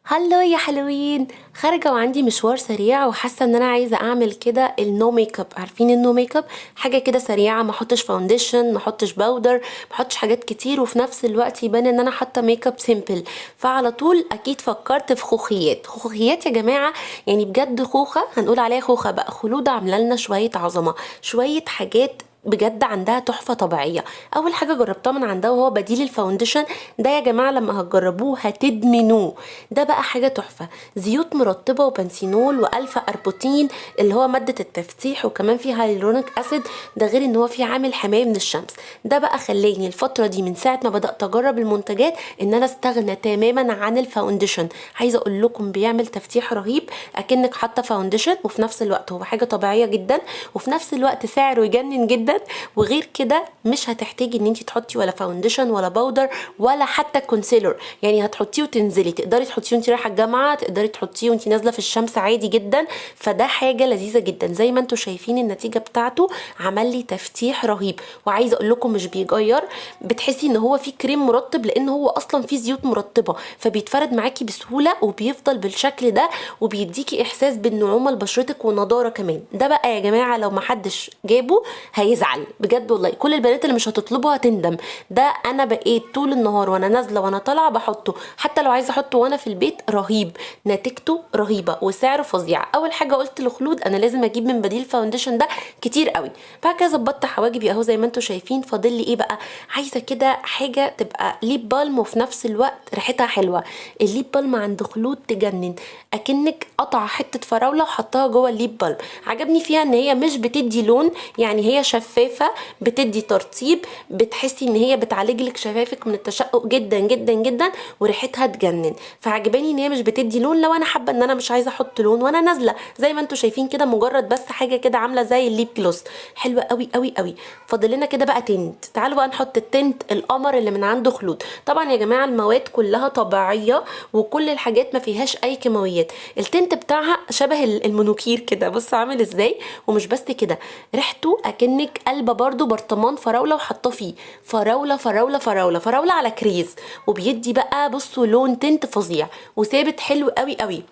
Hello يا حلوين. خارجه وعندي مشوار سريع وحاسه ان انا عايزه اعمل كده ال no makeup. عارفين ال no makeup؟ حاجة كده سريعه، ما احطش foundation، ما احطش powder، ما احطش حاجات كتير، وفي نفس الوقت يبان ان انا حاطه makeup simple. فعلى طول اكيد فكرت في خوخيات. خوخيات يا جماعة، يعني بجد خوخه، هنقول عليها خوخه بقى. خلود عامله لنا شوية عظمه، شوية حاجات بجد عندها تحفة طبيعية. اول حاجة جربتها من عندها وهو بديل ال foundation ده يا جماعة، لما هتجربوه هتدمنوه. ده بقى حاجة تحفة، زيوت مرطبة و panthenol و alpha arbutin اللي هو مادة التفتيح، وكمان فيه hyaluronic acid، ده غير ان هو فيه عامل حماية من الشمس. ده بقى خلاني الفترة دي من ساعة ما بدأت اجرب المنتجات ان انا استغنى تماما عن ال foundation. عايزة اقول لكم بيعمل تفتيح رهيب اكنك حاطة foundation، وفي نفس الوقت هو حاجة طبيعية جدا، وفي نفس الوقت سعره يجنن جدا. وغير كده مش هتحتاجي ان انت تحطي ولا foundation ولا powder ولا حتى concealer، يعني هتحطيه وتنزلي، تقدري تحطيه وانت رايحة الجامعه، تقدري تحطيه وانت نازله في الشمس عادي جدا. فده حاجة لذيذة جدا. زي ما انتم شايفين النتيجة بتاعته عمل لي تفتيح رهيب، وعايزه اقول لكم مش بيغير، بتحسي ان هو فيه كريم مرطب لان هو اصلا فيه زيوت مرطبه، فبيتفرد معاكي بسهولة وبيفضل بالشكل ده، وبيديكي احساس بالنعومه لبشرتك ونضاره كمان. ده بقى يا جماعة لو ما حدش جابه هيزعل بجد والله، كل البنات اللي مش هتطلبه هتندم. ده انا بقيت طول النهار وانا نازله وانا طالعه بحطه، حتى لو عايزه احطه وانا في البيت، رهيب، نتيجته رهيبة وسعره فظيع. اول حاجة قلت لخلود انا لازم اجيب من بديل foundation ده كتير قوي. بعد كده ظبطت حواجبي اهو زي ما انتم شايفين. فاضل لي ايه بقى؟ عايزه كده حاجة تبقى lip balm وفي نفس الوقت ريحتها حلوة. ال lip balm عند خلود تجنن، اكنك قطع حتة فراوله وحطها جوه ال lip balm. عجبني فيها ان هي مش بتدي لون، يعني هي شفافة، بتدي ترطيب، بتحسي ان هي بتعالج لك شفافك من التشقق جدا جدا جدا، وريحتها تجنن. فعجباني ان هي مش بتدي لون، لو انا حابة ان انا مش عايزه احط لون وانا نازله زي ما انتم شايفين كده، مجرد بس حاجة كده عامله زي ال lip gloss، حلوة قوي قوي قوي. فاضل لنا كده بقى tint. تعالوا بقى نحط ال tint القمر اللي من عند خلود. طبعا يا جماعة المواد كلها طبيعية وكل الحاجات ما فيهاش اي كيماويات. ال tint بتاعها شبه المونوكير كده، بصوا عامل ازاي. ومش بس كده، ريحته اكنك قلبه برضو برطمان فراوله وحاطاه فيه فراوله فراوله فراوله فراوله على كريز، وبيدي بقى بصوا لون tint فظيع وثابت حلو قوي قوي،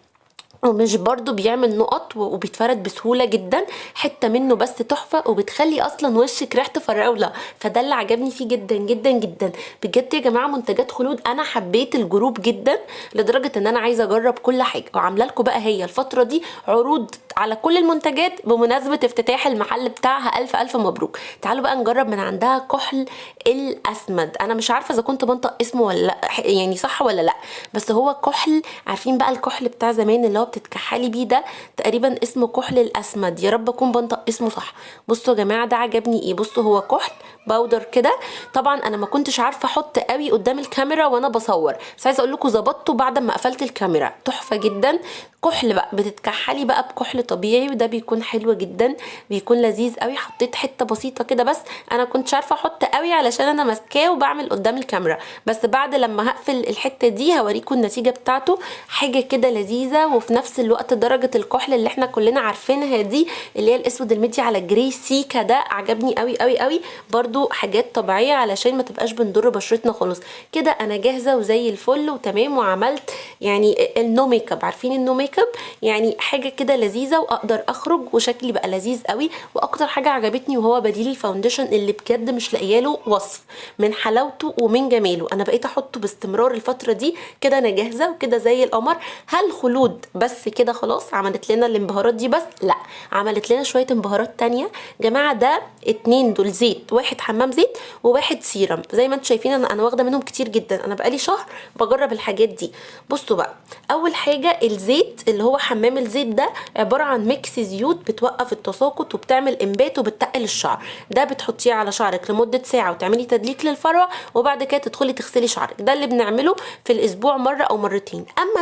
ومش برضو بيعمل نقط وبيتفرد بسهولة جدا. حتة منه بس تحفة، وبتخلي اصلا وشك ريحته فراولة. فده اللي عجبني فيه جدا جدا جدا بجد يا جماعة. منتجات خلود انا حبيت ال group جدا لدرجة ان انا عايزة اجرب كل حاجة، وعاملة لكم بقى هي الفترة دي عروض على كل المنتجات بمناسبة افتتاح المحل بتاعها. الف الف مبروك. تعالوا بقى نجرب من عندها كحل الاسمد. انا مش عارفة اذا كنت بنطق اسمه ولا لا، يعني صح ولا لا، بس هو كحل، عارفين بقى الكحل بتاع زمان اللي هو بتتكحلي بيه ده، تقريبا اسمه كحل الاسمد، يا رب اكون بنطق اسمه صح. بصوا يا جماعة ده عجبني ايه، بصوا هو كحل powder كده. طبعا انا ما كنتش عارفه احط قوي قدام الكاميرا وانا بصور، بس عايزه اقول لكم ظبطته بعد ما قفلت الكاميرا، تحفة جدا. كحل بقى بتتكحلي بقى بكحل طبيعي، وده بيكون حلو جدا، بيكون لذيذ قوي. حطيت حتة بسيطة كده بس، انا كنتش عارفه احط قوي علشان انا ماسكاه وبعمل قدام الكاميرا، بس بعد لما هقفل الحتة دي هوريكم النتيجة بتاعته. حاجة كده لذيذة، وفي نفس الوقت درجه الكحل اللي احنا كلنا عارفينها دي اللي هي الاسود المدي على gray سيكا، ده عجبني قوي قوي قوي. برضو حاجات طبيعية علشان ما تبقاش بنضر بشرتنا خالص. كده انا جاهزة وزي الفل وتمام، وعملت يعني ال no makeup، عارفين ال no makeup، يعني حاجة كده لذيذة واقدر اخرج وشكلي بقى لذيذ قوي. واكتر حاجة عجبتني وهو بديل ال foundation اللي بجد مش لاقيه له وصف من حلاوته ومن جماله، انا بقيت احطه باستمرار الفترة دي. كده انا جاهزة وكده زي القمر. هل خلود بس كده خلاص عملت لنا الانبهارات دي بس؟ لا، عملت لنا شوية انبهارات تانية جماعة. ده اتنين دول زيت، واحد حمام زيت وواحد سيرم. زي ما انتم شايفين انا واخده منهم كتير جدا، انا بقالي شهر بجرب الحاجات دي. بصوا بقى، اول حاجة الزيت اللي هو حمام الزيت ده عبارة عن mix زيوت بتوقف التساقط وبتعمل انبات وبتقل الشعر. ده بتحطيه على شعرك لمدة ساعة وتعملي تدليك للفروه، وبعد كده تدخلي تغسلي شعرك. ده اللي بنعمله في الاسبوع مرة او مرتين. اما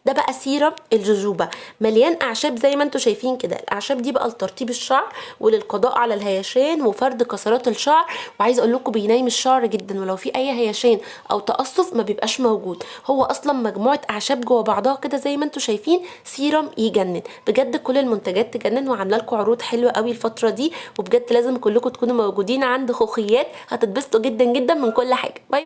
ده بقى سيرم الجوجوبا، مليان اعشاب زي ما انتم شايفين كده. الاعشاب دي بقى لترطيب الشعر وللقضاء على الهيشان وفرد كسرات الشعر، وعايزه اقول لكم بينيم الشعر جدا، ولو في اي هيشان او تقصف ما بيبقاش موجود. هو اصلا مجموعة اعشاب جوه بعضها كده زي ما انتم شايفين، سيرم يجنن بجد. كل المنتجات تجنن، وعامله لكم عروض حلوة قوي الفترة دي، وبجد لازم كلكم تكونوا موجودين عند خوخيات، هتتبسطوا جدا جدا من كل حاجة. bye.